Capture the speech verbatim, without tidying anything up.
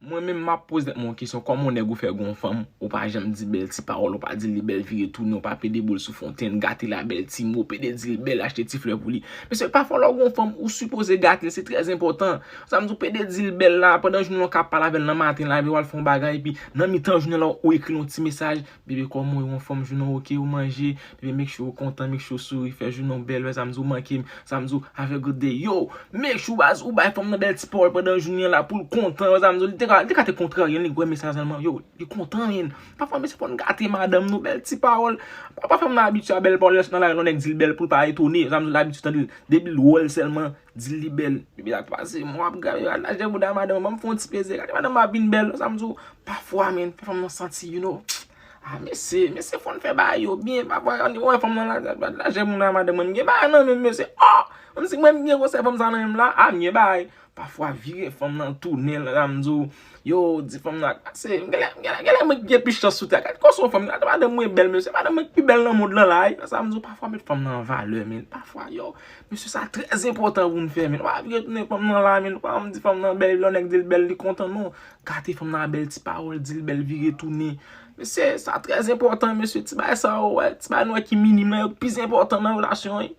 Mwen menm m ap poze tèt mwen yon kesyon, kòman yon nèg ou fè gon fanm, ou pa janm di bèl ti pawòl, ou pa di li bèl vire tounen, ou pa pede boul sou fontenn, gate l a bèl ti mo, pede di l bèl, achte ti flè pou li. Mesye, pafwa lè w gon fanm, ou sipoze gate l, se trè enpòtan. Sa m di w, pede di l bèl la, pandan jounen an w ka pale avè l nan maten la, epi w al fè yon bagay, epi nan mitan jounen la, ou ekri l yon ti mesaj, bebe, kòman w ye, yon fanm, jounen w oke, ou manje, bebe, make sure ou kontan, make sure ou souri, fè jounen w bèl, wè sa m di w, manke m, sa m di w, have a good day. Yo, make sure baz, ou bay fanm nan bèl ti pawòl pandan jounen an la pou l kontan, wè sa m di w, li te ka, li te ka te kontrarye, li wè mesaj sèlman, yo, li kontan, men. Pafwa, mesye, fò n gate madanm nou, bèl ti pawòl. Pafwa, fanm nan abitye a bèl pawòl, lè sot nan lari, lè yon nèg di l bèl pou l pa etone, wè sa m di w, l abitye tande l, depi l wè l sèlman, di l li bèl. Bebe, sa k pase, mwen ap gade, gade lajè bouda madanm, ban m fè yon ti plezi, gade madanm ap vin bèl, wè sa m di w, pafwa, men, fè fanm nan santi, you know, Ah, mesye, mesye, fò n fè bagay yo byen. Pafwa, ou wè fanm nan la, la, lajè moun nan, madanm mwen, m gen bagay nan men m, mesye. Oh! Kòmsi mwen m gen gwosè fanm sa nan men m la, ah, m gen bagay. Pafwa, vire fanm nan tounen l, la m di w, yo, di fanm nan, se, genlè, genlè, genlè mwen ki gen plis chans sou tè. Gade kòmsi yon fanm, gade madanm mwen bèl, mesye, madanm mwen ki pi bèl nan mond lan la, wi. Sa m di w, pafwa, met fanm nan an valè, men. Pafwa, yo, mesye, sa trè enpòtan pou n fè, men. W ap vire tounen fanm nan la, men. W ap di fanm nan bèl, lè yon nèg di l bèl, li kontan, non. Gate fanm nan a bèl ti pawòl, di l bèl vire tounen. Mesye, sa trè enpòtan, mesye. Ti bagay sa yo, wè, ti bagay nou wè ki minim nan yo, ki pi enpòtan nan relasyon an, wi.